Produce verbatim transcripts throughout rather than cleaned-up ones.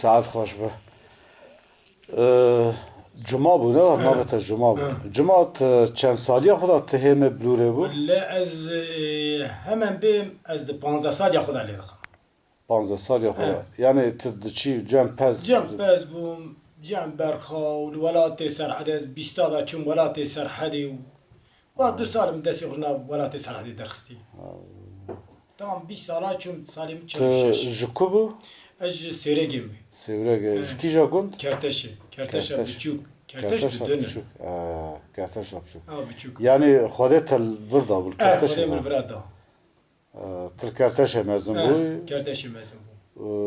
Saet xweş be. Ee, Cuma bû, ne? Navê te Cuma bû. Cuma, tu çend saliya xwe da tu hê me Bilûrê bû? Welle ez, e, hemen bêm, ez di panzdeh saliya xwe da lê dixim. Panzdeh saliya xwe da. Yani tu diçî cem pez? Cem pez bûm, cem berxa û li welatê Serhedê ez bîsta da çûm welatê Serhedê û wa du sal min destê xwe ji nav welatê Serhedê derxistî. Tam bîst sala çûm, salê min çil û şeş. Tu ji ku bû? Ez ji Sêwregê me. Sêwregê. Ji kîja gund? Kerteşê. Kerteşa biçûk. Kerteş bi du ne. Biçûk. Ee, Kerteşa biçûk. Ha, biçûk. Yani Xwedê te li vir da bû, li Kerteşê da. Xwedê min vira da. Ee, tu li Kerteşê mezin bû? Kerteşê mezin bû.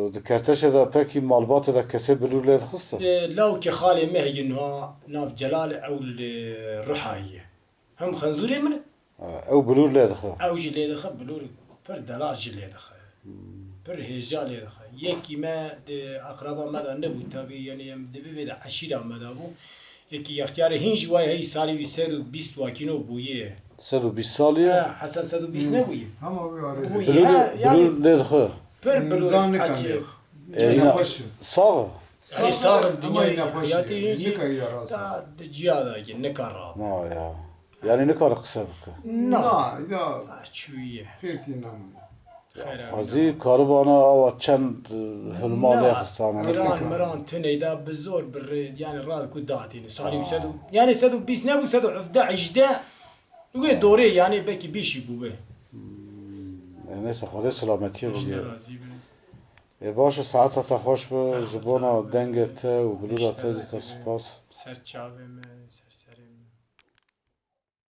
Ee, di Kerteşê de pekî malbatê de kesê Bilûr lê dixistin? Di lawkê xalê me heye niha nav Celal, ew li Ruha ye. Hem xenzûrê min e. Ha, ew Bilûr lê dixe. Ew jî lê dixe, Bilûr pir delal jî lê dixe. Pir hêja lê dixe. Yekî me di eqraba me de nebû tabî, yani em di bibê de eşîra me de bû. Yekî yextiyarê hîn jî wayê hey salî wî sed û bîst wakîno bûye. Sed û bîst salî ye? Ha, Hesen sed û bîst nebûye? Hema wî arê. Bûye. Bilûr, ha, yani Bilûr lê dixe. Pir Bilûr. Ê, nexweş e. Sax e? Sax e, ama nexweş e. Heyatê hîn jî da di ciya de ki nikare. Na ya. Yani nikare qise bike. Na. Na, ya. Çûye. Xêrtî nemaye. Xêr e. Xwezî karibana awa çend, e, hilma lê xistane. Giran miran tuneyda bi zor bi rê, yani rad ku datîne. Salî sed û, yani sed û bîst nebû, sed û hevdeh, hejdeh. Wê dorê yani belkî bîşî bû wê. E, neyse, Xwedê selametiyê bigire. Ê, baş e, saeta te xweş be, ji bona dengê te û bilûra te zî te spas. Ser çavê me,